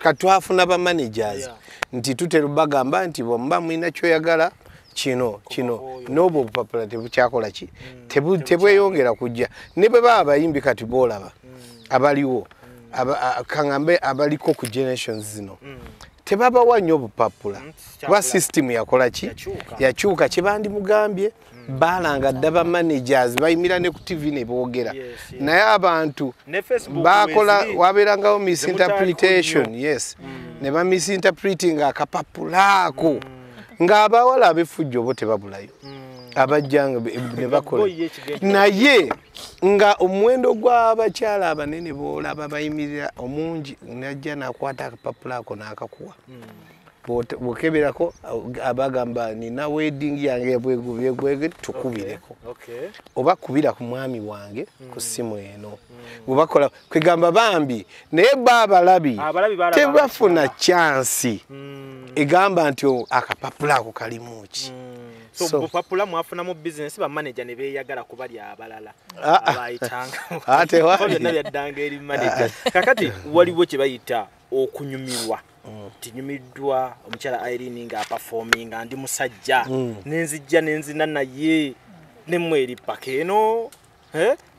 katwafuna ba managers nti tutera bagamba nti bw'omuba mulina kyoyagala kino kino, n'obwo obupapula tebukyakola ki, tebweyongera kujja. Ne bwe baba abayimbi kati boolaba abaliwo, kaŋŋambe abaliko ku generations zino, tebabawa nnyo obupapula kuba system yakola ki, yakyuka. Kye bandimugambye balanga dda ba managers bayimira ne ku TV ne boogera, naye abantu bakola wabeerangawo misinterpretation. Yes, ne ba misinterpreting akapapula ako, ng'abawala ab'effujjo bo tebabulayo, abajjanga ne bakola, naye nga omuwendo gw'abakyala abanene boolaba bayimirira omungi, najja n'akwata akapapula ako n'akakuwa. Bw'okeberako abagamba nina wedding yange bwegwe tukubireko, oba kubira ku mwami wange ku ssimu eno. Bwebakola kwegamba bambi, naye baabalabi tebafuna chance egamba nti akapapula ako kalimu ki. So bupapula mwafunamu business, ba manager ne beeyagala kubali abalala abayitanga byonna byaddanga eri manager. Kakati waliwo kye bayita okunyumirwa. Tinyumiddwa omukyala Irene nga aperforminga, ndi musajja nenzijja nenzina naye nemweri paka eno,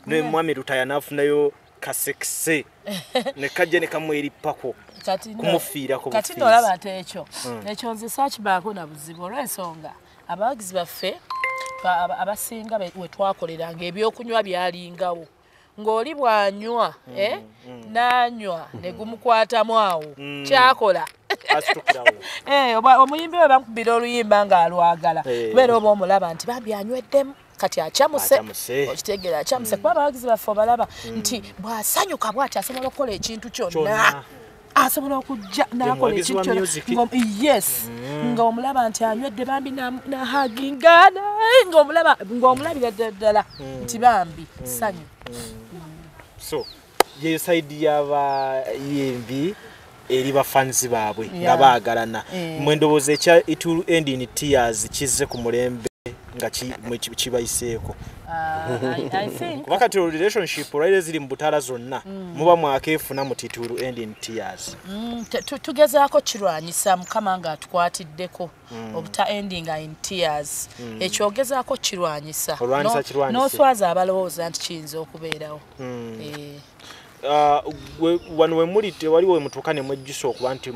ne mwami Lutaya n'afunayo kasekise ne kajja ne kamweripako kumufiirako. Kati nolaba nti ekyo ekyo nze saakibaako na buzibu olw'ensonga abawagizi baffe Abasinga we twakoleranga ebyokunywa byalingawo. Ng'oli bw'anywa n'anywa ne gumukwatamu awo kyakola. Omuyimbi we bamukubira oluyimba ng'alwagala kubeera oba omulaba nti bambi anyweddemu kati achamuse okitegeera achamuse kuba abawagizi baffe obalaba nti bw'asanyuka bw'ati asobola okukola ekintu kyonna asobola okujja n'akola ekintu kyonna yes ng'omulaba nti anywedde bambi n'ahaginga ng'omulabira ddala nti bambi ssanyu. So yeyo side y'abayimbi eri bafanzi baabwe nga baagalana. Mwe ndowooza ekya it will end in tears kizze ku mulembe nga kibayiseeko. Kuba kati relationship olwaire ziri mu butaala zonna muba mwakeefuna muti it will end in tears. Tugezaako kirwanyisa Mukama nga atukwatiddeko obuta ending in tears. Ekyogezaako kirwanyisa n'oswaza abalowooza nti kiyinza okubeerawo. Wano we muli tewaliwo we mutuuka ne mwejjusa okuba nti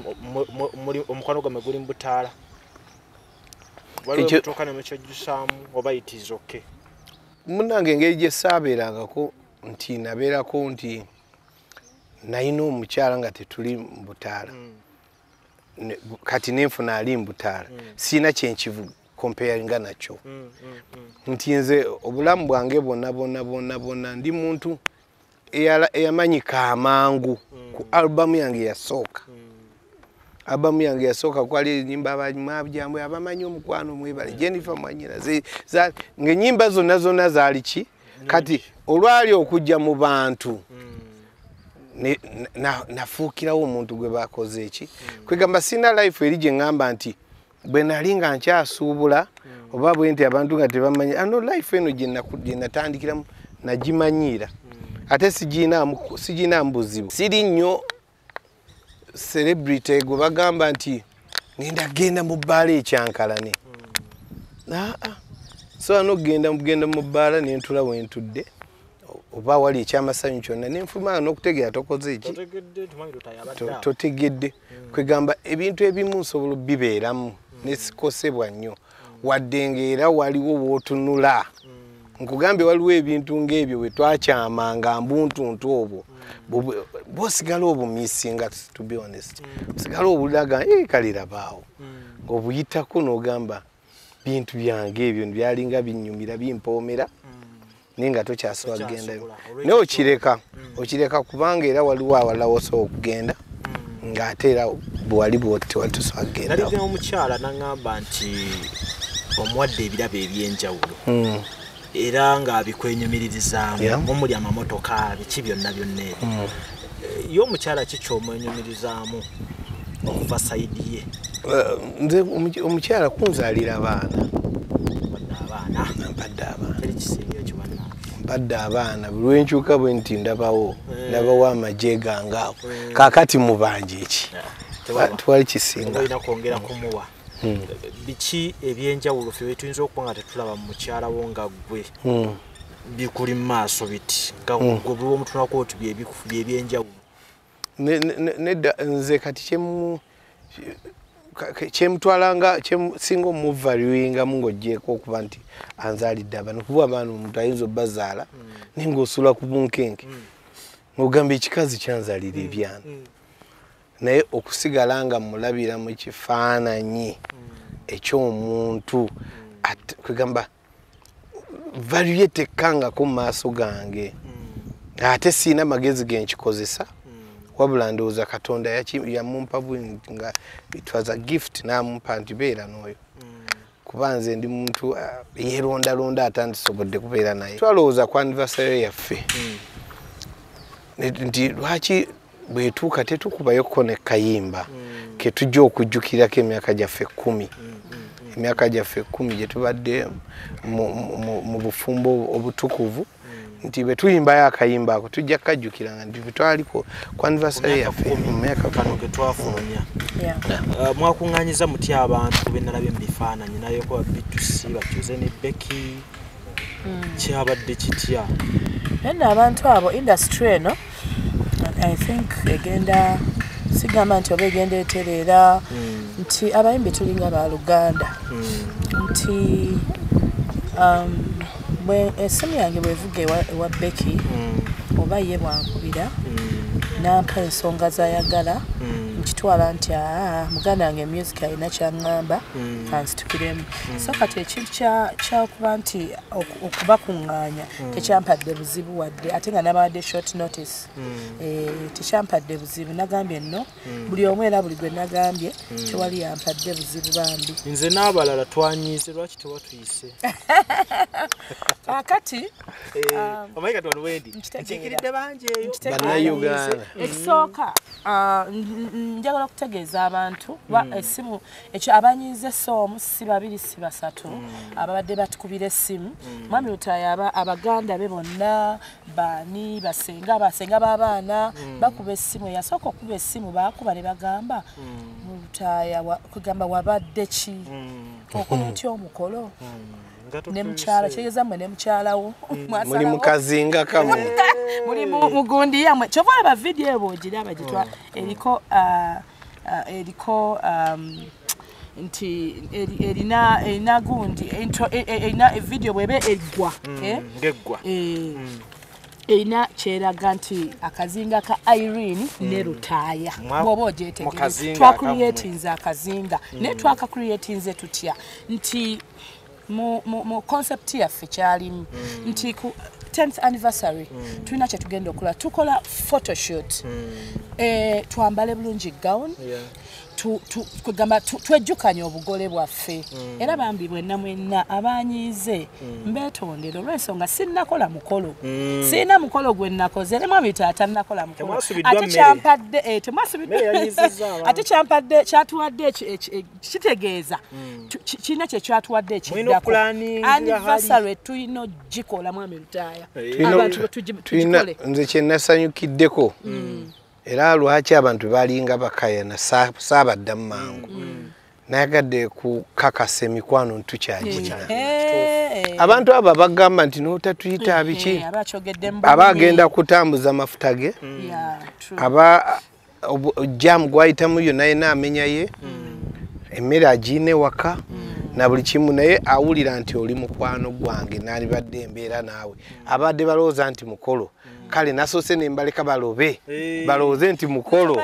omukwano gwammwe guli mu butaala. Waliwo we mutuuka ne mwekyejjusaamu oba it is okay? Munnange engeri gye saabeerangako nti nabeerako nti nalina omukyala nga tetuli mu butaala kati nenfuna ali mu butaala sirina kyenkivu comparinga nakyo nti nze obulamu bwange bwonna bwonna bwonna bwonna ndi muntu eyamanyika amangu ku albamu yange yasooka. Albamu yange yasooka kwali ennyimba abamwabujambo abamanyi omukwano mwebale Jennifer Mwanyina ng'ennyimba zonna zonna zaali ki kati olwali okujja mu bantu nafuukirawo omuntu gwe bakoze eki kwegamba sina life eri gye ŋŋamba nti bwe nali nga nkyasuubula oba bwe nti abantu nga tebamanyi ano life eno gye natandikiramu nagimanyiira ate sigiinaamu buzibu. Siri nnyo celebrity gwe bagamba nti ngenda genda mu bbaala ekyankalane. So ano genda mu bbaala ne ntula we ntudde oba wali ekyamasanyu kyonna ne nfuluma n'okutegeera tokoze eki totegedde. Kwegamba ebintu ebimu nsobola bibeeramu ne sikosebwa nnyo wadde ng'era waliwo w'otunula. Nkugambye waliwo ebintu ng'ebyo bwe twakyamanga mbuntuntu obwo bw'osigala obumisinga to be honest osigala obulaga kalirabaawo ng'obuyitako n'ogamba bintu byange ebyo byalinga binnyumira bimpoomera naye nga tokyasobola kugendayo naye okireka kubanga era waliwo awalala w'osobola okugenda ng'ate era bwewali tewali tosobola kugendawo. Nalina omukyala n'aŋŋamba nti omuwadde ebirabo eby'enjawulo era ng'abikwenyumiririzaamu omuli amamotoka biki byonna byonna ebyo. Ye omukyala ki ky'omwenyumirizaamu okuva sayidi ye? Nze omukyala kunzaalira abaana. Mpadde abaana. Mpadde abaana buli lwenkyuka bwe nti ndabawo amagye gange ago kaakati mubanja eki tewali kisinga. Olina kwongera kumuwa. Biki ebyenjawulo ffe tuyinza okuba nga tetulaba mu mukyala wo nga ggwe bikuli mu maaso biti nga ggwe buli omutunulako oti byebyenjawulo? Nedda nze kati kyemutwalanga singa omuvaluingamu ng'oggyeeko okuba nti anzaalidde abaana kuba abaana omuntu ayinza obbazaala naye ng'osula ku bunkenke ng'ogamba ekikazi kyanzaalira ebyana naye okusigala nga mulabira mu kifaananyi eky'omuntu kwegamba value ye tekkangako mu maaso gange ate siina magezi ge nkikozesa wabula ndowooza Katonda yamumpa nga it was a gift n'amumpa nti beera n'oyo kuba nze ndi muntu yeerondalonda atandisobodde kubeera naye. Twalowooza ku anniversary yaffe nti lwaki bwetuuka tetukubayoko ne kayimba ke tujja okujjukirako emyaka gyaffe 10 emyaka gyaffe 10 gye tubadde mu bufumbo obutukuvu nti bwe tuyimbayo akayimba ako tujja kukajjukiranga nti bwe twaliko ku anniversary yaffe mu myaka kano ke twafulumya. Mwakuŋŋaanyiza mutya abantu be nalabye mu bifaananyi nayeko ba B2C bakyuze ne Becky kyabadde kitya? Naye abantu abo industry eno I think egenda sigamba nti oba egenda etereera nti abayimbi tulinga baluganda nti Esimu yange bwevuga ewa Becky oba ye bwankubira nampa ensonga zayagala nkitwala nti muganda wange music alina kyaŋŋamba kansitukiremu. So kati ekintu kyakuba nti okubakuŋŋaanya tekyampadde buzibu wadde, ate nga nabawadde short notice. Tekyampadde buzibu, nagambye nno buli omu era buli gwe nagambye tewali yampadde buzibu bambi. Nze n'abalala twanyiize, lwaki tewatuyise? Kakati omanyi kati wano wendi nkiikiridde bangi eyo Bannayuganda. Ekisooka njagala okutegeeza abantu essimu ekyo abanyiize soomu si babiri si basatu ababadde batukubira essimu. Mwami Lutaaya abaganda be bonna baani basenga b'abaana bakuba essimu. Eyasooka okuba essimu baakuba ne bagamba Lutaaya kugamba wabadde ki, okola otya omukolo ne mukyala, kitegeeza mmwe ne mukyalawo muli mu kazinga kamwe, muli mugundi yammwe. Kyova olaba vidiyo eyo bw'ogiraba gitwa eriko eriko nti erina gundi erina vidiyo bw'eba eggwa ng'eggwa erina kyeraga nti akazinga ka Irene ne Lutaaya bw'oba ogyetegereza twacreatinze akazinga. Naye twakacreatinze tutya nti mu concept yaffe kyalimu nti ku 10th anniversary tulina kye tugenda okukola, tukola photoshoot, twambale bulungi gown, kugamba twejjukanye obugole bwaffe. Era bambi bwenna mwenna abanyiize mbeetondera olw'ensonga sinnakola mukolo, sirina mukolo gwe nnakoze ne mwami taata nnakola mukolo, ate kyampadde temwasubiddwa, ate kyampadde kyatuwadde kitegeeza kirina kye kyatuwadde ekiddako. Anniversary tulina ogikola mwami Lutaaya, abantu tugikole. Nze kye nasanyukiddeko era lwaki abantu balinga bakayana saabaddamu mangu, nayagadde kukakasa emikwano ntukyagirina. Abantu abo bagamba nti n'otatuyita biki, aba agenda kutambuza amafuta ge, aba jamu gwayitamu yonna yenna amenya ye, emmere agiine waka na buli kimu, naye awulira nti oli mukwano gwange nalibadde embeera naawe. Abadde balowooza nti mukolo, kale nasoose ne mbaleka balobe balowooze nti mukolo,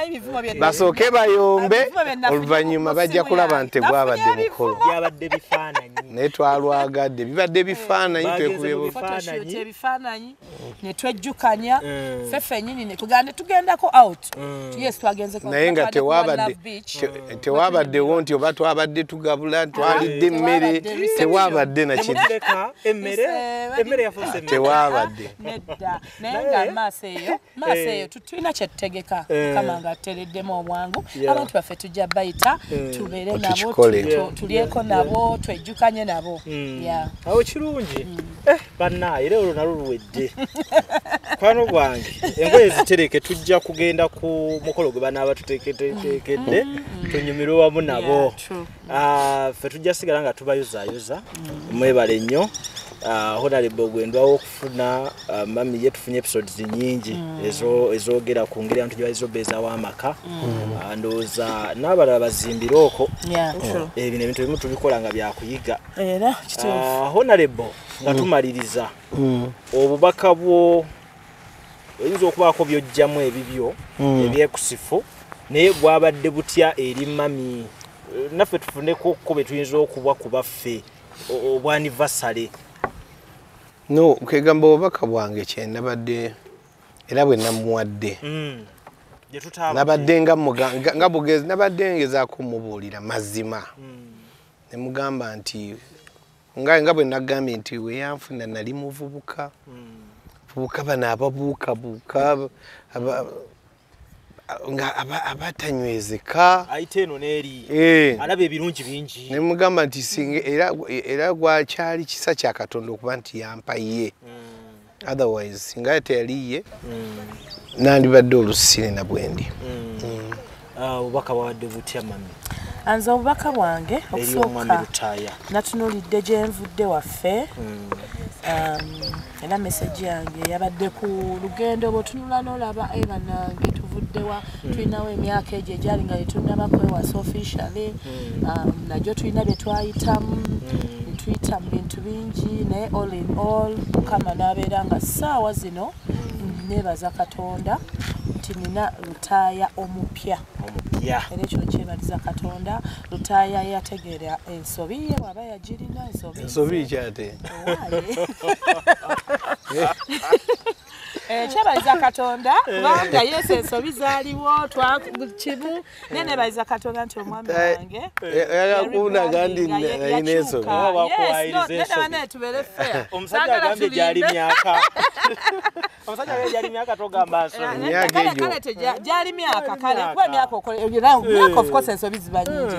basooke bayombe, oluvannyuma bajja kulaba nti gwabadde mukolo. Byabadde bifaananyi, naye twalwagadde bibadde bifaananyi, twekubye ebifaananyi ne twejjukanya ffe ffennyini ne tugenda tugendako out. Yes, twagenzeko naye nga tewabaddewo nti oba twabadde tugabula twalidde emmere, tewabadde na kintu, tewabadde nedda. Naye nga maaso eyo tulina kye tutegeka, Mukama nga atuteereddemu obwangu, abantu baffe tujja bayita tubeere nabo, tulyeko nabo, twejjukanye nabo. Awo kirungi bannaaye, era olwo nalwo luwedde. Mukwano gwange engoye zitereke, tujja kugenda ku mukolo gwe banaaba tuteeketeekedde tunyumirwe wamu nabo. Ffe tujja sigala nga tubayozaayoza. Mwebale nnyo. Honorable gwendwawo okufuna mami ye tufunye episodes nyingi ezoogera ku ngeri abantu gye bayinza obeezaawo amaka. Ndowooza n'abalala bazimbire okwo. Ebino ebintu ebimu tubikola nga byakuyiga. Honorable nga tumaliriza obubaka bwo oyinza okubaako by'oggyamu ebibyo ebyekusifu, naye bwabadde butya eri mami? Naffe tufuneko ko bye tuyinza okubwa ku baffe obwa anniversary. No, kwegamba obubaka bwange kye nabadde era bwe namuwadde nabadde nga bugezi, nabadde ngezaako mubuulira mazima ne mugamba nti nga bwe nagambye nti we yanfuna nali muvubuka, vubuka bano ababuukabuuka nga abatanywezeka ayite eno n'eri alaba ebirungi bingi. Ne mugamba nti singa era gwakyali kisa kya Katonda okuba nti yampa ye, otherwise singa teyali ye nandibadde olusire na bwendi. Obubaka bwabadde butya mami? Anze obubaka bwange okusooka natunuulidde gye nvudde waffe. Era message yange yabadde ku lugendo bw'otunula n'olaba bannange tuvuddewa, tulinawo emyaka egyo egyali nga tetunnaba kwewasa officially, nagyo tulina bye twayitamu, Tuyita mu bintu bingi, naye all in all Mukama n'abeera nga ssaawa zino neebaza Katonda nti nina Lutaaya omupya. Era ekyo nkyebaliza Katonda. Lutaaya yategeera ensobi ye bw'aba yagirina ensobi. Ensobi kyate? Kyebaliza Katonda kubanga Yesu ensobi zaaliwo twakimu, naye neebaliza Katonda nti omwami wange yakunaga ndi nalina ensobi. Tubeere fair. Omusajja agambye gyali myaka. Omusajja agambye gyali myaka togamba nsobi. Kale gyali myaka kale kuba emyaka myaka of course ensobi ziba nnyingi.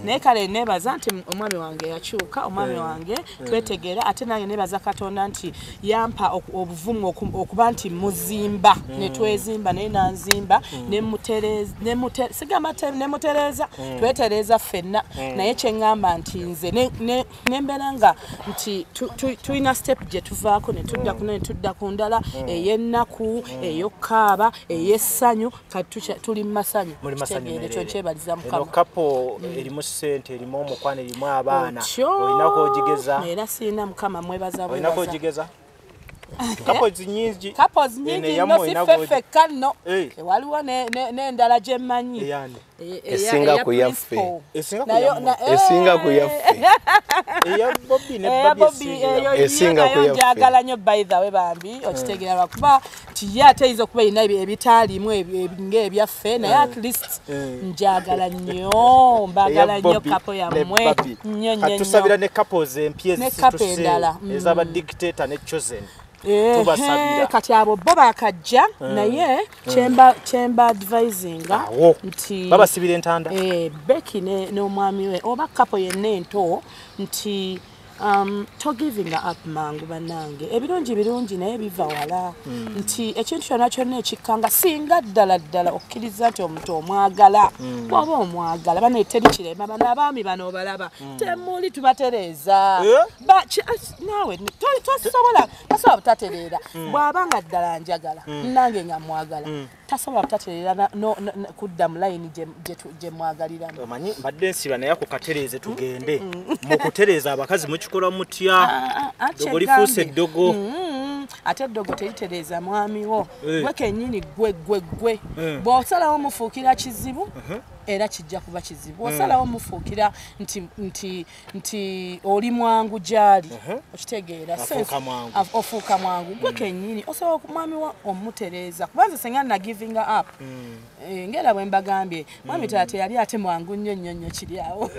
Naye kale neebaza nti omwami wange yakyuka, omwami wange twetegeera, ate nange neebaza Katonda nti yampa obuvumu okuba nti muzimba ne twezimba, naye nanzimba nemutereeza twetereeza ffenna. Naye kye ŋŋamba nti nze nembeera nga nti tulina step gye tuvaako ne tudda kuno ne tudda ku ndala ey'ennaku, ey'okukaaba, ey'essanyu, kati tuli mu masanyu. Ekyo nkyebaliza Mukama. Kapo erimu ssente, erimu omukwano, erimu abaana, olinako ogigeza? Era sirina, Mukama mwebaza. Olinako ogigeza? Couples nyingi. Couples nyingi nno, si ffe ffekka nno. Waliwo n'endala gye mmanyi. Esinga ku yaffe. Esinga ku yaffe. Eya Bobby ne Bobby esinga ku yaffe. Njagala nnyo by the way bambi, okitegeera lwakuba nti ye ate eyinza okuba erina ebitaalimu ng'ebyaffe, naye at least njagala nnyo, mbaagala nnyo couple yammwe nnyo nnyo. Tusabira ne couples empya ezisituse ez'aba Dictator ne Chosen. Kati abo bo bakajja, naye kyemba advisinga nti babasibira entanda Becky n'omwami we oba couple yenna ento nti to giving up mangu bannange. Ebirungi birungi naye biva wala. Nti ekintu kyonna kyonna ekikkanga singa ddala ddala okkiriza nti omuntu omwagala, bw'oba omwagala bano teri kirema, bano abaami bano obalaba temuli tubatereeza. Naawe tosobola butatereera. Bw'aba nga ddala njagala nange nga mwagala, tasobola butatereera kudda mu layini gye mwagaliramu. Omanyi mbadde nsiba naye ako katereeze tugende mu kutereeza abakazi mukikola mutya? Ddogo lifuuse eddogo. Ate eddogo teritereeza mwami wo, gwe kennyini gwe gwe gwe. Bw'osalawo mufuukira kizibu era kijja kuba kizibu. Osalawo mufuukira nti oli mwangu gy'ali, okitegeera ofuuka mwangu gwe kennyini. Osobola mwami wo omutereeza, kubanze senga na giving up ngera bwe mbagambye mwami taata yali ate mwangu nnyo nnyo nnyo kiri awo.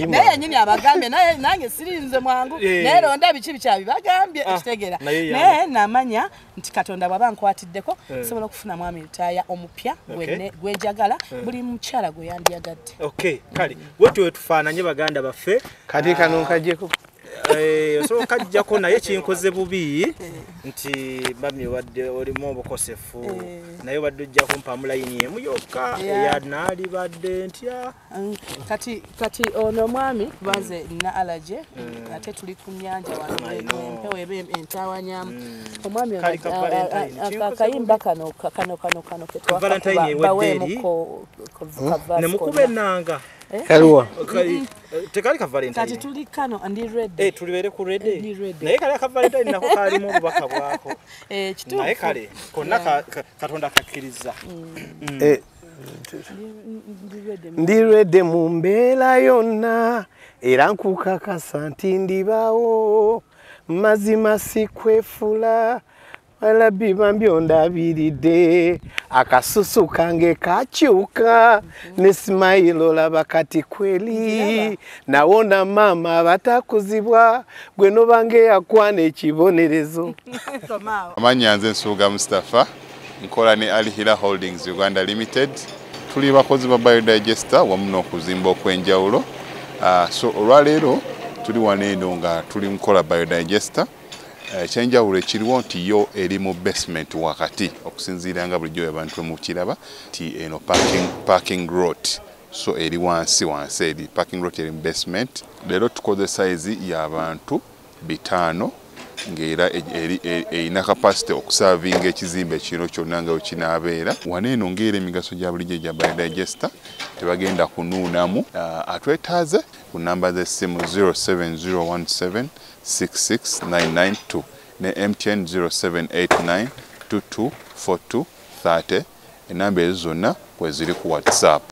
Naye yennyini abagambye nange sirinze mwangu, naye londa biki bikyabibagambye, okitegeera. Naye namanya nti Katonda bw'aba nkwatiddeko nsobola okufuna mwami Lutaaya omupya gwe njagala, buli mukyala gwe yandiyagadde. Okay, kale wetu wetufaananye baganda baffe. Kati kano nkajjeko. Osobola okajjako, naye kinkoze bubi nti bami wadde olimu obukosefu, naye obadde ojja kumpamu layini emu yokka eya naalibadde ntya. Kati ono omwami kubanze nina allergy, ate tuli ku nnyanja wano empewo eba entawanyamu. Omwami akayimba kano kano kano kano ketwakabaweemuko ne mukuba ennanga. Kaluwa. Tekali ka Valentine. Kati tuli kano ndi ready. Tulibeere ku ready. Naye kale ka Valentine nako kalimu obubaka bwako. Kituufu. Naye kale konna Katonda kakkiriza. Ndi ready mu mbeera yonna, era nkukakasa nti ndibaawo, mazima sikwefula, Alabi bambi ondabiridde, akasusu kange kakyuka, ne smile olaba kati kweli, nawona mama batakuzibwa, gwe nobange yakwana ekibonerezo. Amannya nze Nsubuga Mustafa, nkola ne Al Hila Holdings Uganda Limited. Tuli bakozi ba biodigester wamu n'okuzimba okw'enjawulo. So olwaleero tuli wano eno nga tuli nkola biodigester. Ekyenjawulo ekiriwo nti yo eri mu basement wakati, okusinziira nga bulijjo abantu mukiraba nti eno parking lot, so eri wansi wansi eri parking lot eri mu basement. Leero tukoze sayizi y'abantu 5 Ng'era erina capacity okuservinga ekizimbe kino kyonna nga wekinaabeera. Wano eno ng'era emigaso gya bulijjo egya biodigester, tebagenda kunuunamu. Atwetaaze ku namba z'essimu 07017 66992 ne MTN 0789 2242 30. Enamba ezo zonna kweziri ku WhatsApp.